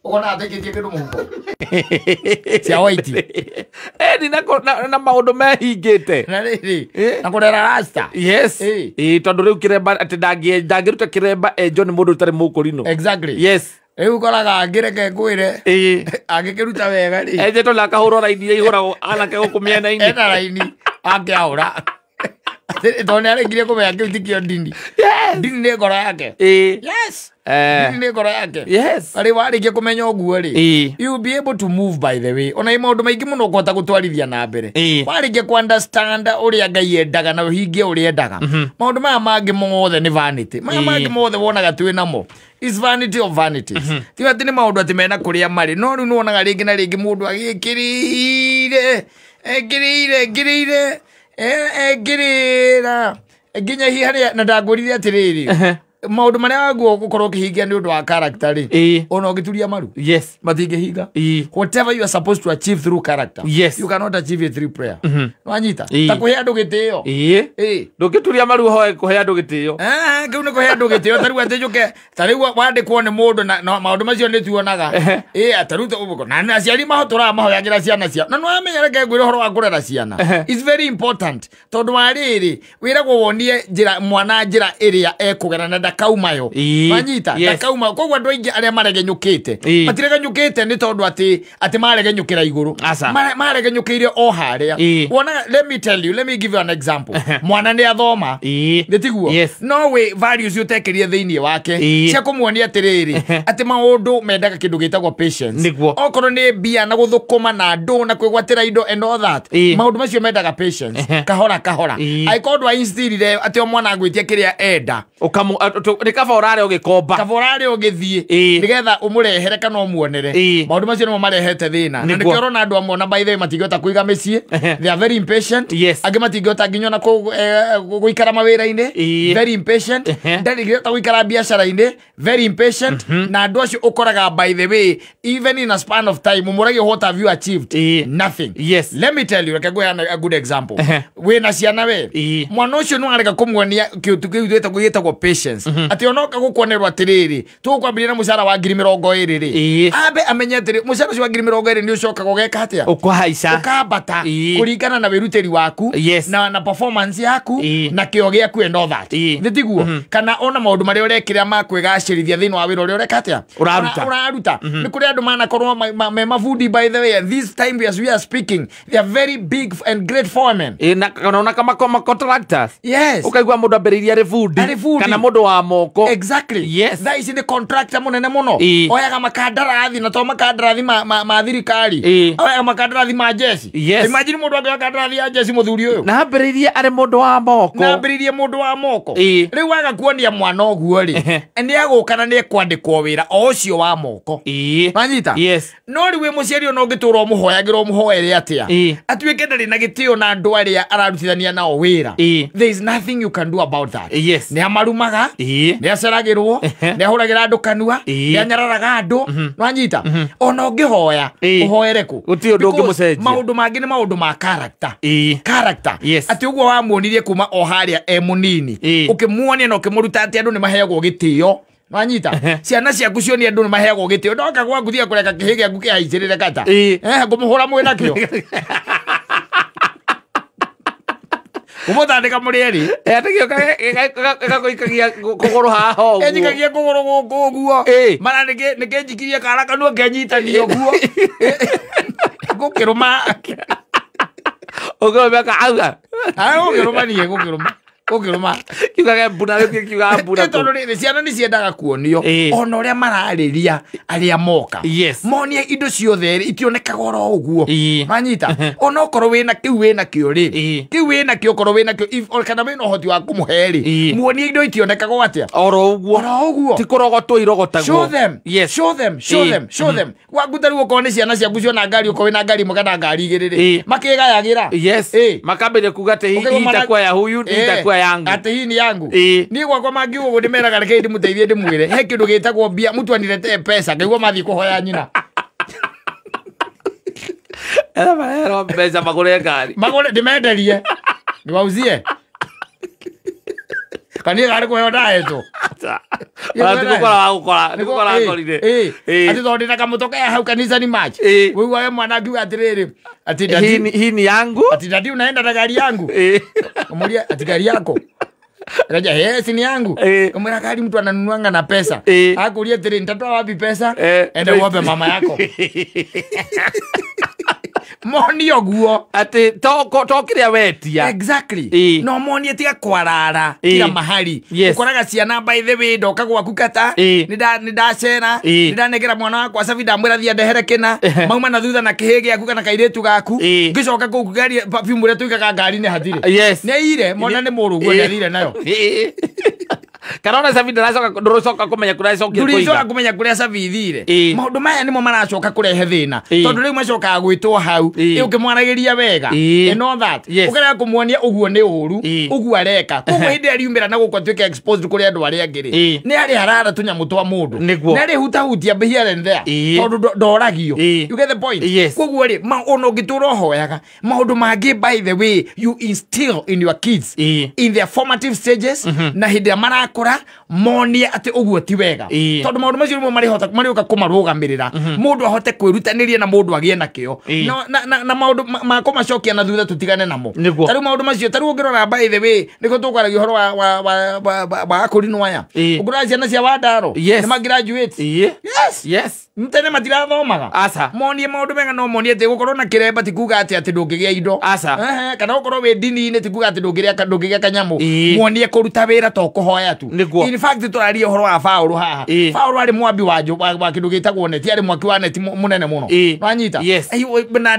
Ukona ateketie kindu muhuko cia white. Eni na maundu mehingite na riri na kurera rasta. Yes. Tondu riu kiremba ati ndangiruta kiremba enjo ni mundu utari mukurino. Exactly. Yes. Riu ukoraga angireke ngwire angikiruta wega ri enjetwo na akahurwo raini iria ihuragwo anake guku miena-ini ena raini angiahura tondu niaregire kumenya kiu tikio ndini. Ndini ni ngoro yake. Yes. Ndini ni ngoro yake. Yes. Ari warikia kumenya uguo ri, you be able to move by the way. Ona maundu maingi muno ukahota gutwarithia na mbere. Warikia ku understand uria Ngai endaga na uhingie uria endaga. Maundu maya mangi mothe ni vanity. Maya mangi mothe wonaga twi namo is vanity of vanities. Ti ati ni maundu ati mena kuria mari no riu niwonaga ringi na ringi mundu agikirire ekirire ekirire ekirira nginya hihi haria na ndangwirire atiriri maundu maria waguo gukorwo ukihingia ni undu wa character ri ona ungituria maru. Yes. Matingihinga. Whatever you are supposed to achieve through character. Yes. You cannot achieve it through prayer. Wanyita ta kuhe andu gitio. Ndungituria maru hoe kuhe andu gitio. Kiu ni kuhe andu gitio ta riu ati njuke ta riu wandikwo ni mundu na maundu macio ni tuonaga. Ta riu uguo na aciari mahoturaga mahoyagira ciana ciao na niwamenya reke ngwire uhoro wa kurera ciana. It's very important tondu wa riri wiragwo wonie njira mwana njira iria ekugera na ndakaumayo. Wanyita ndakauma. Koguo andu aingi aria maregenyukite matiregenyukite ni tondu ati maregenyukira iguru maregenyukire o haria. Wona let me tell you, let me give you an example. Mwana ni athoma ni tiguo no we values utekerie thiini wake cia kumuonia atiriri ati maundu mendaga kindu gitagwo patience. Okorwo ni mbia na guthukuma na andu na kwigwatira indo and all that maundu macio mendaga patience kahora kahora. Aikorwo ndwa instilire ati o mwana agwitie kiria enda ukamu ni kaba urare ugikomba kaba urare ugithie nigetha umurehere kana umuonere. Maundu macio nimo marehete thina na nikio urona andu amwe ona by the way matingihota kuiga micii. They are very impatient. Angi matingihota nginya ona guikara mawira-ini. Very impatient. Ndarigihota guikara biacara-ini. Very impatient. Na andu acio ukoraga by the way even in a span of time umuragie what have you achieved? Nothing. Yes. Let me tell you reke nguheane a good example. Wina ciana we mwana ucio no arega kumuonia kiutu kiu gitagwo patience. Ati onoka gukuonerwo atiriri tukwambiria na mucara wa 20,000 ri ambe amenye atiri mucara ucio wa 20,000 ni ucokaga ugeka atia ukahaica ukambata kuringana na wirutiri waku na performance yaku na kio giaku and all that. Ni tiguo kana ona maundu maria urekira ma kwigacirithia thiini wa wira uria ureka atia uraruta. Ni kuri andu manakorwo me mabundi by the way, and this time as we are speaking they are very big and great foremen. Na ona kama contractors. Yes. Ukaigua mundu ambiririe ari bundi kana mundu wa moko. Exactly. Yes. Thaa ici ni contractor munene muno. Oyaga makandarathi na to makandarathi ma thirikari. Oyaga makandarathi ma jeshi. Yes. Imagine mundu angioya kandarathi ya jeshi muthuri uyu. Na ambiririe ari mundu wa moko. Na ambiririe mundu wa moko. Riu waga kuonia mwana uguo ri ni aguka na ni ekwandikwo wira o ucio wa moko. Wanyita? Yes. No riu wi muciari ona ungitura umuhoyagira umuhoere atia atuike ndari na gitio na andu aria ararutithania nao wira. There is nothing you can do about that. Yes. Ni amarumaga ni aceragirwo ni ahuragira andu kanua ni anyararaga andu. Nwanyita ona ungihoya uhoere ku guti undu ungimucenjia. Maundu mangi ni maundu ma character. Character. Yes. Ati uguo wamuonirie kuma o haria e munini ukimuonia na ukimuruta ati andu ni maheagwo gitio. Nwanyita ciana ciaku cionie andu ni maheagwo gitio ndoka gwaku thia kureka kihi giaku kihaicirire kata ngumuhura mwi nakio kumutandika muri eri atigio gagũikagia kũgũrũ haha ũguo enjikagia kũgũrũ gũkũ ũguo mara nĩkĩnjikirie kara kanua kenyitania ũguo gũkĩrũma ũkĩrũma auga gũkĩrũma niĩ gũkĩrũma gũkĩrũma kiugaga mbuna rĩu kiugaga mbuna tondũ rĩrĩ ciana nĩ ciendaga kuonio ona ũrĩa mararĩria arĩa moka. Yes. Monie indo ciothe rĩ itionekaga oro ũguo. Manyita ona okorwo wĩna kĩu wĩna kĩo rĩ kĩu wĩna kĩo okorwo wĩna kĩo kana wĩna ũhoti wa kũmũhe rĩ muonie indo itionekaga atĩa oro ũguo oro ũguo ti kũrogotwo irogotagwo. Show them. Yes. Show them. Show them. Show them. Gwaku ta rĩu okorwo nĩ ciana ciaku ciona ngari okorwo wĩna ngari ĩmwe kana ngari igĩrĩ rĩ makĩgayagĩra. Yes. Makambĩrĩria kuga atĩ hii itakuwa ya huyu hii itakuwa yangu ati hii ni yangu. Ni gwakwa mangiuga uguo ndimeraga reke ndimuteithie ndimwire he kindu gitagwo mbia mutu aniretee pesa ngaigua mathii kuhoya nyina Era marero mbeca magure ngari magure ndimenderie niwauzie kanie gari kuheo ndahetwo. Aca. Ona ti gũkora wagũkora, nĩ gũkora akorire. Atĩ tondũ ndĩna kamũtoka ya hau kanitha ni match. Wĩiguage mwana akiuga atĩrĩrĩ, atĩ daddy, Hii ni yangu. Ati daddy unaenda na gari yangu. Umuria ati gari yako. Raja, si ni yangu. Umwira gari mtu ananunuanga na pesa. Akuria atĩrĩ, nitatoa wapi pesa? Enda uombe mama yako. Monio guo atĩ to kĩrĩa wetia. Exactly. No monie tiga kwarara kila mahali. Ukoraga ciana by the way ndoka gwaku kata nĩ ndacera nĩ ndanengera mwana wakwa cabi ndamwĩra thiĩ andehere kĩna mauma na thutha na kĩhĩ gĩaku kana kairĩtu gaku ngĩcoka kũu ngari perfume ũrĩa tũigaga ngari-inĩ hatirĩ. Nĩ aire mwana nĩ mũrũguo nĩ athire nayo. Kana ona cabi ndũracoka kũmenya kũrĩa acokire kũiga. Ndũrĩcoka kũmenya kũrĩa cabi ithire. Maũndũ maya nĩmo maracoka kũrehe thĩna. Tondũ rĩu macokaga gwĩtwo hau. Ũkĩmwaragĩria wega. And all that. Ũkarega kũmuonia ũguo nĩ ũru, ũguo areka. Koguo hĩndĩ ĩrĩa riumĩra na gũkũ atuĩke exposed kũrĩ andũ arĩa angĩ rĩ, nĩ arĩ harara tũnyamũ twa mũndũ. Nĩ arĩ hutahutia here and there. Tondũ ndoragio. You get the point? Koguo rĩ, ona ũngĩtũra ũhoyaga, maũndũ mangĩ by the way you instill in your kids in their formative stages na hĩndĩ ĩrĩa marakũra monie atĩ ũguo ti wega. Tondũ maũndũ macio nĩmo marĩhota marĩũka kũmarũgamĩrĩra. Mũndũ ahote kwĩrutanĩria na mũndũ agĩe na kĩo. Na maũndũ ma kũmacokia na thutha tũtigane namo. Ta rĩu maũndũ macio ta rĩu ũngĩrora by the way nĩguo tũkwaragia ũhoro wa akũrinũ aya. Ũngĩrora ciana cia Wandaro nĩ ma graduate. Yes. Yes. Tene matirathomaga. Aca. Monie maũndũ mega no monie atĩ gũkorwo na kĩremba ti kuga atĩ ndũngĩgĩa indo. Aca. Kana gũkorwo wĩ ndini-inĩ ti kuga atĩ ndũngĩgĩa kanyamũ. Monie kũruta wĩra to kũhoya tu. In fact tũraria ũhoro wa Paũlũ haha. Paũlũ arĩ mwambi wa kĩndũ gĩtagwo neti, arĩ mwaki wa neti mũnene mũno. Wanyita?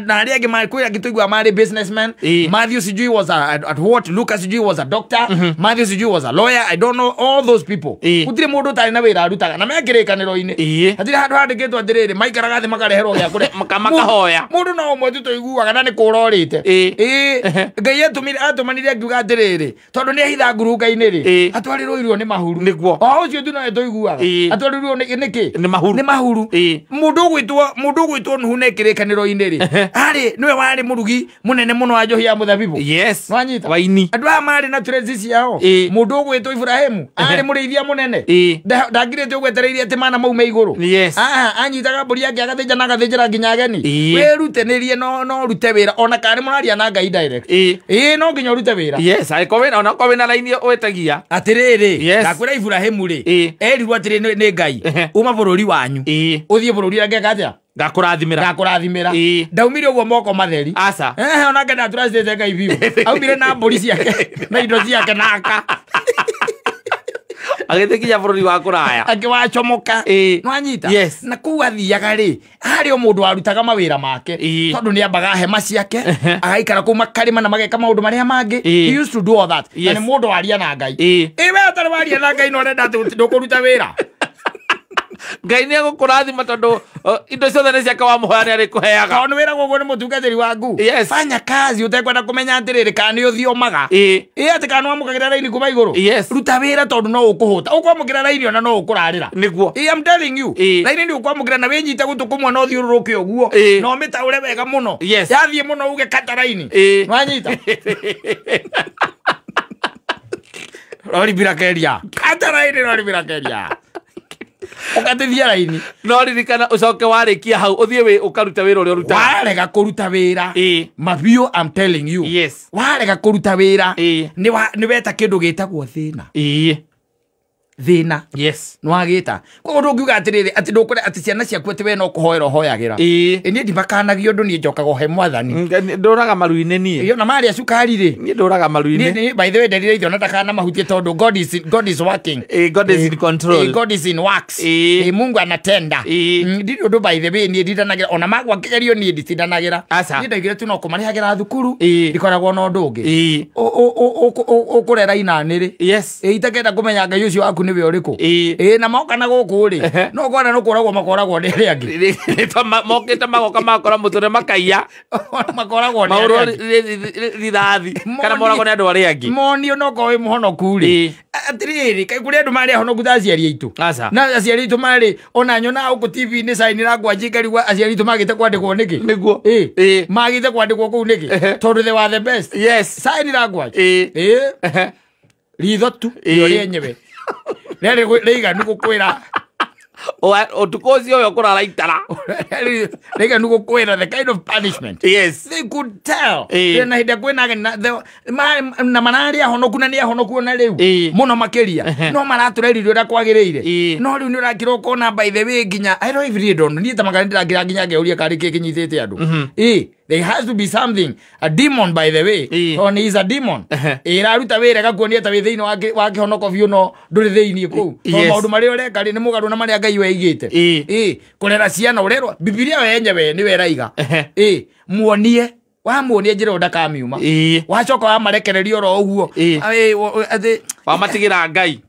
Na arĩa angĩ kwĩ angĩ tũiguaga marĩ businessmen. Matthew sijui was at what, Lucas sijui was a doctor, Matthew sijui was a lawyer. I don't know all those people. Gũtirĩ mũndũ ũtarĩ na wĩra arutaga na me kĩrĩkanĩro-inĩ. Hatirĩ handũ handĩkĩtwo atĩrĩrĩ maikaraga thĩ makareherwo gĩa kũrĩa. Makahoya. Mũndũ no ũmwe tu tũiguaga na nĩ kũra orĩte. Ngai atũmanire akiuga atĩrĩrĩ tondũ nĩ ahitha ngurunga-inĩ rĩ atwarĩrwo irio nĩ mahuru. Nĩguo. O ũcio tu nowe tũiguaga. Atwarĩrwo nĩ kĩ? Nĩ mahuru. Nĩ mahuru. Mũndũ ũgwĩtwo Nuhu na kĩrĩkanĩro-inĩ rĩ arĩ nĩwe warĩ mũrugi mũnene mũno wa njohi ya mũthabibũ. Yes. Nwanyita? Waini. Andũ aya marĩ na traces ciao. Mũndũ ũgwĩtwo Ibrahimu arĩ mũrĩithia mũnene. Ndangirĩte ũgwetereirie atĩ mana maume igũrũ. Yes. Anyitaga mbũri yake agathĩnja na agathĩnjĩra nginya ageni. Wĩrutanĩrie no ũrute wĩra ona kana nĩ mũraria na Ngai direct. No nginya ũrute wĩra. Yes, angĩkorwo wĩna ona korwo wĩna raini wĩtagia. Atĩrĩrĩ, ndakwĩra Ibrahimu rĩ, erirwo atĩrĩ nĩ Ngai, uma bũrũri wanyu, ũthiĩ bũrũri ũrĩa ngeka atĩa? Ngakũrathimĩra. Ngakũrathimĩra. Ndaumire ũguo moko matheri. Aca. Onake ndatũracĩte Ngai biũ. Aumire na mbũri ciake na indo ciake na aka. Agĩthiĩ nginya bũrũri wa kũraya. Akĩwacomoka. Nwanyita? Yes. Na kũu athiaga rĩ, harĩ o mũndũ warutaga mawĩra make. Tondũ nĩ ambaga hema ciake, agaikara kũu makarĩma na mageka maũndũ marĩa mangĩ. He used to do all that. Na nĩ mũndũ waria na Ngai. We ũtarĩ waria na Ngai na ũrenda atĩ ndũkũruta wĩra. Ngai nĩ egũkũrathima tondũ indo ciothe nĩ ciake wamũhoya nĩ arĩkũheaga. Tondũ nĩ wĩragwo ũguo nĩ mũtungatĩri waku. Yes. Fanya kazi ũtekwenda kũmenya atĩrĩrĩ kana nĩ ũthiomaga. Atĩ kana nĩwamũkagĩra raini kuma igũrũ. Yes. Ruta wĩra tondũ no ũkũhũta. Ũkwamũkĩra raini ona no ũkũrarĩra. Nĩguo. I'm telling you. Raini nĩ ũkwamũkĩra na wĩnyite gũtũ kũmwe na ũthiũrũrũke ũguo. Na ũmĩtaũre wega mũno. Yes. Yathiĩ mũno uge kata raini. Nwanyita? Rori bila keria. Kata raini rori bila keria. Ũgatithia raini. No ririkana ũcoke warĩkia hau ũthiĩ ũkarute wĩra ũrĩa ũrutaga. Warega kũruta wĩra. Mabiũ, I'm telling you. Yes. Warega kũruta wĩra. Nĩ weta kĩndũ gĩtagwo thĩna. Thĩna. Yes. Nĩwagĩta. Koguo ndũngiuga atĩrĩrĩ atĩ ndũkũre atĩ ciana ciaku atĩ we no kũhoera ũhoyagĩra. Niĩ ndimakanagio ũndũ niĩ njokaga ũhe mwathani. Ndũraga maru-inĩ niĩ. Iyo na marĩa cukari rĩ. Niĩ ndũraga maru-inĩ. By the way nderire ithe ona ndakanamahutie tondũ God is working. God is in control. God is in works. Mungu anatenda. Ndirĩ ũndũ by the way niĩ ndindanagĩra ona magwa kĩgerio niĩ nditindanagĩra. Niĩ ndaigire tu no kũmarĩhagĩra thukuru. Ndikoragwo na ũndũ ũngĩ. Ũkũrera inanĩ rĩ. Yes. Itakenda kũmenya Ngai ũcio waku nĩwe ũrĩkũ. Na moka na gũkũ rĩ, no kwana no kũragwo makoragwo nĩ arĩa angĩ. Mokĩte magoka makora mũtũre makaiya. Makoragwo nĩ arĩa angĩ. Rithathi kana moragwo nĩ andũ arĩa angĩ. Monio no korwo wĩ mũhonoku rĩ. Atĩrĩrĩ, kaĩ kũrĩ andũ marĩ ahonoku ta aciari aitũ. Na aciari aitũ marĩ ona nyonaga gũkũ TV-inĩ caini na ngwanji ngarigwo aciari aitũ magĩte kwandĩkwo nĩkĩ. Nĩguo. Magĩte kwandĩkwo kũu nĩkĩ? Tondũ they were the best. Yes. Sign language. Ritho tu rĩo rĩenyewe. Rĩarĩ rĩiganu gũkwĩra Ũtukũ ũcio we ũkũrara itara. Rĩiganu gũkwĩra the kind of punishment. Yes. They could tell. Ĩĩ. Na hĩndĩ ĩrĩa kwĩna ageni na mararĩ ahonoku na nĩ ahonoku ona rĩu Ĩĩ. mũno makĩria, no maratũreririo ũrĩa kwagĩrĩire. Ĩĩ. No rĩu nĩ ũrakĩra ũkona by the way nginya I don't even don't niĩ ta makara ndĩrakĩra nginya ngeuria karĩ kĩ kĩnyitĩte andũ. Ĩĩ, there has to be something, a demon by the way. Ĩĩ. Tondũ is a demon. Ehe. Ĩraruta wĩra ĩgakuonia ta wĩ thĩinĩ wa kĩhonoko biũ no ndũrĩ thĩinĩ kũu. Tondũ Yes. maũndũ marĩa ũreka rĩ nĩ mũgarũ na marĩa Ngai weigĩte. Ĩĩ. Ĩĩ, kũrera ciana ũrerwo Bibilia we yenyewe nĩwe ĩraiga. Ehe. Ĩĩ, muonie wamuonie njĩra ĩyo ndakamiuma. Ĩĩ. Wacoka wamarekereria oro ũguo. Ĩĩ. Ĩĩ, atĩ Wamatigĩra Ngai.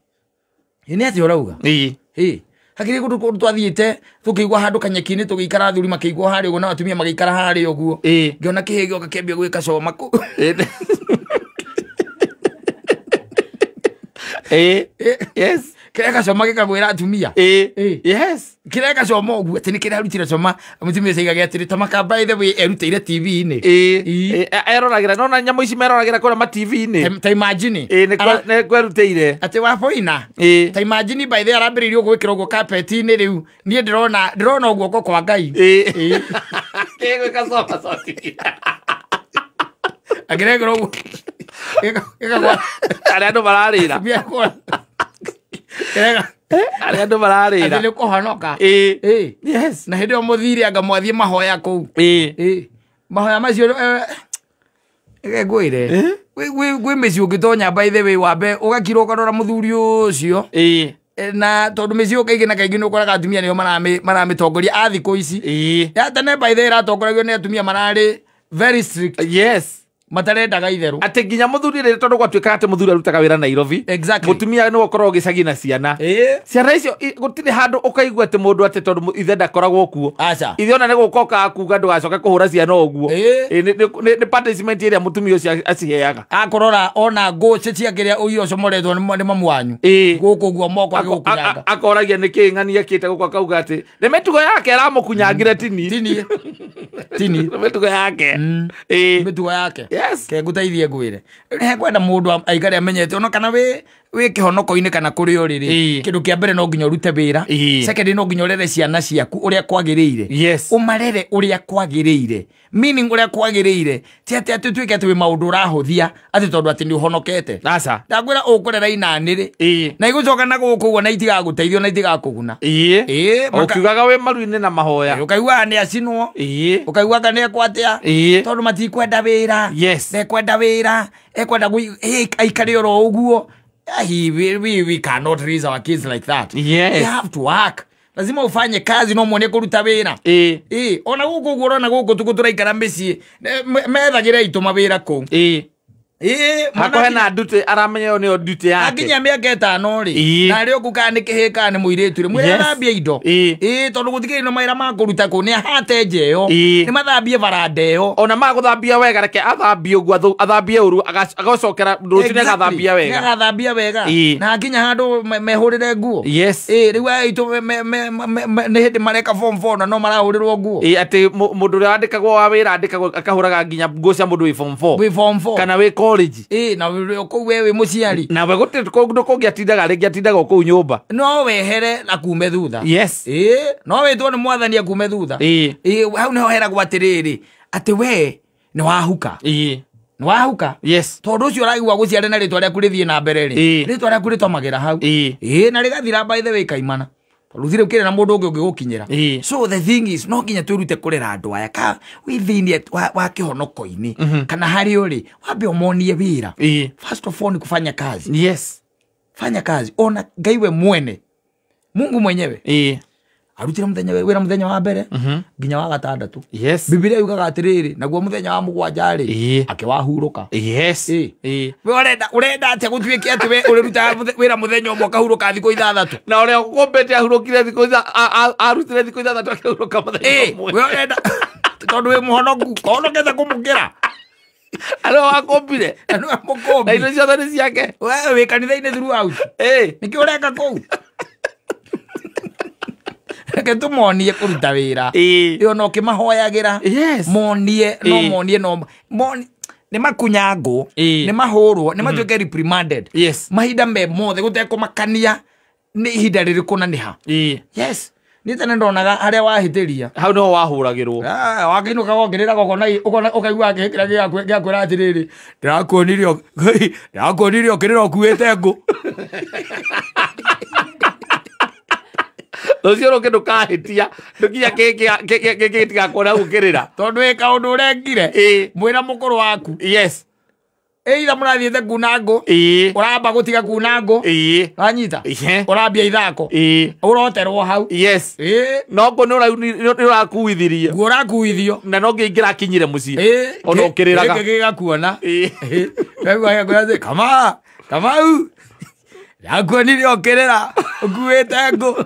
nĩ atĩa ũrauga? Ĩĩ. Ĩĩ, hakĩrĩ kũndũ kũndũ twathiĩte tũkĩigua handũ kanyeki-inĩ tũgĩikara athuri makĩigua harĩa ũguo na atumia magĩikara harĩa ũguo. Ĩĩ. Ngĩona kĩhĩ gĩoka kĩambia gwĩka coma kũu. Ĩĩ. Yes. Kĩreka coma gĩkagwĩra atumia. Ĩĩ. Ĩĩ. Yes. Kĩreka coma ũguo atĩ nĩ kĩrarutire coma mũtumia ũcio aigage atĩrĩ ta maka by the way erutĩire TV-inĩ. Ĩĩ. Ĩĩ. Ĩĩ, eroragĩra nona nyamũ ici meroragĩra kũrĩa ma TV-inĩ. Ta imagine. Ĩĩ, nĩ kwerutĩire. Atĩ waboina. Ĩĩ. Ta imagine by the way arambĩrĩirio gwĩkĩra ũguo carpet-inĩ rĩu niĩ ndĩrona guoko kwa Ngai. Ĩĩ. Ĩĩ. Kĩgwĩka coma coti. Akĩrekĩra ũguo. Gĩkagwa. Arĩa andũ mararĩra. Atumia kũra. Kĩreka. Arĩa andũ mararĩra. Atĩ nĩ kũhonoka. Ĩĩ. Ĩĩ. Yes. Na hĩndĩ ĩyo mũthire anga mwathiĩ mahoya kũu. Ĩĩ. Ĩĩ. Mahoya macio reke ngwĩre. Gwĩ mĩciĩ ũngĩtonya by the way wambe ũgakira ũkarora mũthuri ũcio. Ĩĩ. Na tondũ mĩciĩ ĩyo kaingĩ na kaingĩ nĩ ũkoraga atumia nĩo maramĩtongoria a thikũ ici. Ĩĩ. Ya tene by the way ĩratongoragio nĩ atumia mararĩ very strict. Yes. Matarendaga itherũ. Atĩ nginya mũthuri rĩrĩ tondũ gwatuĩkaga atĩ mũthuri arutaga wĩra Nairobi. Exactly. Mũtumia nĩwe ũkoragwo gĩcagi na ciana. Ĩĩ. Ciana icio gũtirĩ handũ ũkaigua atĩ mũndũ atĩ tondũ ithe ndakoragwo kuo. Aca. Ithe ona nĩ gũka ũkaga kuga ndũgacoke kũhũra ciana ũguo. Ĩĩ. Ĩĩ, nĩ punishment ĩrĩa mũtumia ũcio aciheaga. Akũrora ona ngũcĩ cia kĩrĩa ũiyo ũcomoretwo nĩ mamu wanyu. Ĩĩ. Gũkũ ũguo moko agĩgũkunyanga. Akoragia nĩ kĩ ng'ani ekĩte gũkũ akauga atĩ nĩ mĩtugo yake aramũkunyangire tini. Tini. Tini. Nĩ mĩtugo yake. Ĩĩ. Mĩtugo yake. Yes. Ke ngũteithie ngwĩre. He kwenda mũndũ aikare amenyete ona kana wĩ kĩhonoko-inĩ kana kũrĩa ũrĩ rĩ. Ĩĩ. Kĩndũ kĩa mbere no nginya ũrute wĩra. Ĩĩ. Second no nginya ũrere ciana ciaku ũrĩa kwagĩrĩire. Yes. Ũmarere ũrĩa kwagĩrĩire. Meaning ũrĩa kwagĩrĩire ti atĩ atĩ tuĩke atĩ wĩ maũndũ ũrahũthia atĩ tondũ atĩ nĩ ũhonokete. Aca. Ndakwĩra ũkũrera inanĩ rĩ. Ĩĩ. Na igũcoka na gũkũ ũguo na itigagũteithia na itigakũguna. Ĩĩ. Ĩĩ. Ũkiugaga wĩ maru-inĩ na mahoya. Ũkaiguaga nĩ acinwo. Ĩĩ. Ũkaiguaga nĩ ekwatia. Ĩĩ. Tondũ matikwenda wĩra. Yes. Ndekwenda wĩra. Ekwenda aikare oro ũguo. We cannot raise our kids like that. Yes. They have to work. Lazima ufanye kazi no muone kũruta wĩra. Ĩĩ. Ĩĩ, ona gũkũ ũguo ũrona gũkũ tukũ tũraikara mĩciĩ methagĩra itũ mawĩra kũu. Ĩĩ. Ĩĩ, Hakuhĩ na duty aramenya ĩyo nĩyo duty yake. Akinya mĩaka ĩtano rĩ, Ĩĩ. na arĩ oku kana nĩ kĩhĩ kana nĩ mũirĩtu rĩ, mwĩre Yes. athambie indo. Ĩĩ. Ĩĩ, tondũ gũtikĩrĩ na mawĩra ma kũruta kũu, nĩ ahate nja ĩyo, Ĩĩ. nĩ mathambie baranda ĩyo. Ona magũthambia wega reke athambie ũguo athambie ũru agacokera rũciũ nĩ agathambia wega. Nĩ agathambia wega. Ĩĩ. Na akinya handũ mehũrĩre nguo. Yes. Ĩĩ, rĩu aya aitũ nĩ hĩndĩ mareka form 4 na no marahũrĩrwo nguo. Ĩĩ, atĩ mũndũ ũrĩa wandĩkagwo wa wĩra andĩkagwo akahũraga nginya nguo cia mũndũ wĩ form 4. Wĩ form 4. Kana wĩ college. Ĩĩ, na wĩ kũu we wĩ mũciari. Nawe gũtirĩ kũndũ kũngĩ atindaga rĩngĩ atindaga o kũu nyũmba. No wehere akume thutha. Yes. Ĩĩ, no wĩtwo nĩ mwathani akume thutha. Ĩĩ. Ĩĩ, hau nĩho heragwo atĩrĩrĩ, atĩ we nĩ wahuka. Ĩĩ. Nĩ wahuka. Yes. Tondũ ũcio ũraigua gũciare na rĩtwa rĩaku rĩthiĩ na mbere rĩ. Ĩĩ. Rĩtwa rĩaku rĩtomagĩra hau. Ĩĩ. Ĩĩ, na rĩgathira by the way kaimana. Tondũ gũtirĩ kĩrĩ na mũndũ ũngĩ ũngĩgũkinyĩra. Ĩĩ. So the thing is, no nginya twĩrute kũrera andũ aya ka wĩ thĩinĩ wa kĩhonoko-inĩ kana harĩa ũrĩ, wambe ũmonie wĩra. Ĩĩ. First of all ni kufanya kazi. Yes. Fanya kazi. Ona Ngai we mwene. Mungu mwenyewe. Ĩĩ. Arutire mũthenya wĩra mũthenya wa mbere nginya wa gatandatũ. Yes. Bibilia yugaga atĩrĩrĩ, naguo mũthenya wa mũgwanja rĩ, Ĩĩ. akĩwahurũka. Yes. Ĩĩ. Ĩĩ. We ũrenda atĩa gũtuĩke atĩ we ũrĩrutaga wĩra mũthenya ũmwe ũkahurũka thikũ ithathatũ? Na ũrĩa ũkũmbĩte ahurũkire thikũ arutire thikũ ithathatũ akĩhurũka mũthenya Ĩĩ, ũmwe. we ũrenda tondũ wĩ mũhonoku, ũhonokete kũmũkĩra. Arĩa wakũmbire. Na nĩwe mũkũmbi. Na indo ciothe nĩ ciake. We wĩ kanitha-inĩ throughout. Ĩĩ. Nĩkĩ ũreka kũu? Reke tũmonie kũruta wĩra. Ĩĩ. Ĩyo no ũkĩmahoyagĩra. Yes. Monie, no Ĩĩ. monie, no nĩ makunyangwo, Ĩĩ. nĩ mahũrwo, nĩ matuĩke reprimanded. Yes. Mahinda me mothe gũtekũmakania Nĩ ihinda rĩrĩkũ na nĩ ha. Ĩĩ. Yes, niĩ tene ndonaga harĩa wahĩtĩria, Hau nĩho wahũragĩrwo. Ah, wakĩinũka wongerera gokona ũkona ũkaigua kĩrĩa gĩakwĩra atĩrĩrĩ, ndĩrakuonirie ndĩrakuonirie ũkĩrĩra ũkuĩte ngũ. Rũciũ rũngĩ ndũkahĩtia, ndũkinya gĩtigakuona gũkĩrĩra. Tondũ wĩ kaũndũ ũrengire. Ĩĩ. Mwĩra mũkũrũ waku. Yes. Ĩitha mũrathiĩte kuna ngũ, Ĩĩ. ũramba gũtiga kuna ngũ. Ĩĩ. Wanyita? Ihe. Ũrambia ithako. Ĩĩ. Ũroterwo hau. Yes. Ĩĩ. No ngũ nĩ ũrakuithirie. Nguo ũrakuithio. Na no ngĩingĩrakinyire mũciĩ. Ĩĩ. Ona ũkĩrĩraga. Gĩkĩ gĩgakuona. Ĩĩ. Kaigua gĩakwĩra atĩ, kama Kamau, ndakuonire ũkĩrĩra ũkuĩte ngũ.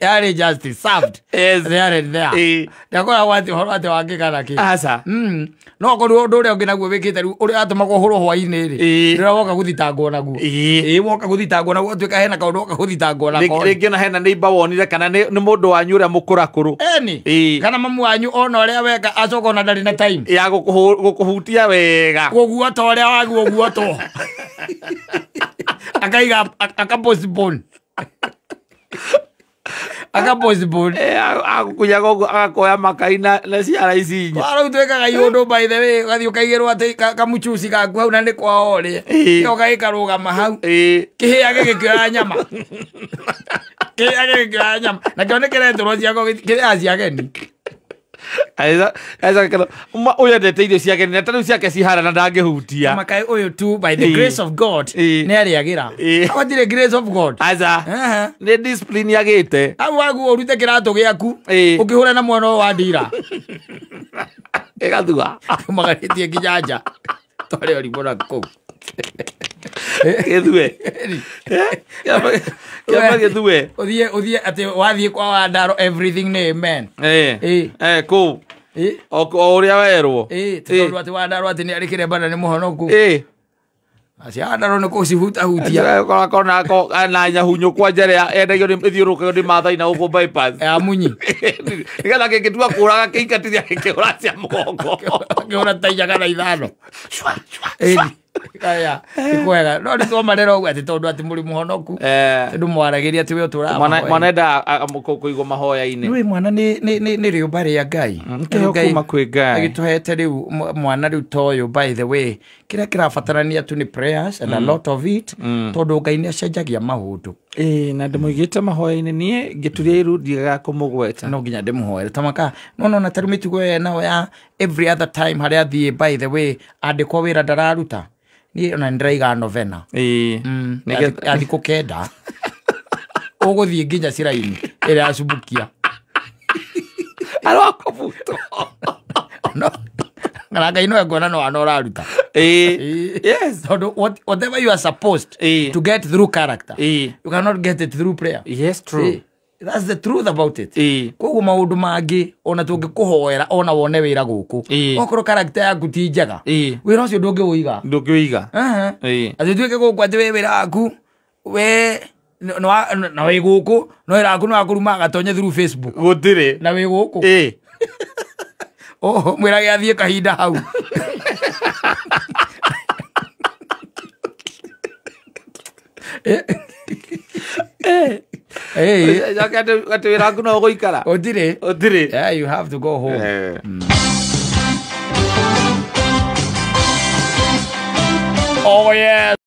Yarĩ justice served. Yes. There and there. Ĩĩ. Ndakoragwo atĩ ũhoro atĩ wangĩkana kĩ. Aca. No korwo ũndũ ũrĩa ũngĩ naguo wĩkĩte rĩu ũrĩa atũmagwo ũhũrwo hwaĩ-inĩ rĩ, Ĩĩ. rĩrĩa woka gũthitangwo naguo. Ĩĩ. Ĩĩ, woka gũthitangwo naguo ũtuĩka hena kaũndũ woka gũthitangwo nako. Rĩngĩ ona hena neighbor wonire kana nĩ mũndũ wanyu ũrĩa mũkũrakũrũ. Eni. Ĩĩ. Kana mamu wanyu ona ũrĩa weka acoka ona ndarĩ na time. Ya gũkũhutia wega. Kũguota ũrĩa waguo guotwo. Akaiga akapostpone. Akapostpone. Agũkunyaga ũguo agakoya makai na ciara ici inya. Rĩu twĩkaga iũndũ by the way, ũgathiĩ ũkaigĩrwo atĩ kamuchuci gaku hau na nĩ kwao ũrĩe. Ĩĩ. Ũgagĩkarũgama hau. Ĩĩ. Kĩhĩa gĩgĩkĩoya nyama. Kĩhĩa gĩgĩkĩoya nyama. Nakĩo nĩ kĩretũrwo ciako kĩrĩa cia ageni. Ũyũ endete irio cia ageni na ta rĩu ciake cihana na ndangĩhutia. Makai ũyũ tu by the Ĩĩ. grace of God Ĩĩ. nĩ arĩagĩra. Ĩĩ. Hatirĩ grace of God. Aca. Aha. Nĩ discipline yagĩte. Hau waguo ũrute kĩratũ gĩaku Ĩĩ. ũkĩhũra na mwena ũyũ wa ndira. Ĩgathua. Magarĩtie nginya nja. Tware ũrimũ na kũu. Gĩthue. Kĩamba gĩthue. Ũthiĩ atĩ wathiĩ kwa Wandaro everything nĩ amen. Ĩĩ. Ĩĩ. Kũu. Ĩĩ. O ũrĩa werwo. Ĩĩ, ti tondũ atĩ Wandaro atĩ nĩ arĩ kĩremba na nĩ mũhonoku. Ĩĩ. Acia Wandaro nĩ kũcihutahutia. Korwo na nyahunyũ kwanja ĩrĩa endagio ĩthiũrũrũkagio nĩ Maathai na gũkũ bypass. Ya munyi. Nĩgetha kĩngĩtua kũraga kĩingatithia gĩkĩhũra cia mũgongo. Kĩhũra ta inya kana ithano. Cua, cua, Ĩĩ. cua. Aya, nĩ kwega. No nĩ twamarera ũguo atĩ tondũ atĩ mũrĩ mũhonoku. Tondũ mwaragĩria atĩ we ũtũraga mahoya. Mwana endaga kũigwo mahoya-inĩ. Nĩũĩ mwana nĩ rĩũmba rĩa Ngai. Kĩheo kuma kwĩ Ngai. Agĩtũhete rĩu mwana rĩu ta ũyũ by the way. Kĩrĩa kĩrabatarania tu nĩ prayers and a lot of it. Tondũ Ngai nĩ acenjagia maũndũ. Ĩĩ, na ndĩmũigĩte mahoya-inĩ niĩ ngĩturia iru ndiagaga kũmũgweta. No nginya ndĩmũhoere. Tamaka no nona ta rĩu mĩtugo ĩyo nayo ya every other time harĩa athiĩ by the way andĩkwo wĩra ndararuta. Niĩ ona nĩndĩraiga novena. Ĩĩ. Ya thikũ 9. Ũgũthiĩ nginya ciraini ĩrĩa yacumbukia. Arokũbutwo. No. Kana Ngai no ekuona no wana ũraruta. Ĩĩ. Yes. Tondũ whatever you are supposed Ĩĩ. to get through character, Ĩĩ. you cannot get it through prayer. Yes, true. Ĩĩ. That's the truth about it. Ĩĩ. Koguo maũndũ mangĩ ona tũngĩkũhoera ona wone wĩra gũkũ. Ĩĩ. Okorwo character yaku ti njega, Ĩĩ. wĩra ũcio ndũngĩũiga. Ndũngĩũiga. Aha. Ĩĩ. Atĩ tuĩke gũkũ atĩ wĩ wĩra waku we na wĩ gũkũ no wĩra waku nĩ wakũruma agatonye through Facebook Gũtirĩ. na wĩ gũkũ. Ĩĩ. Oh, mwĩrage athiĩ kahinda hau. Ĩĩ. Coke atĩ wĩra waku no ũgũikara. Gũtirĩ. Gũtirĩ. Yeah, you have to go home. Oh yeah.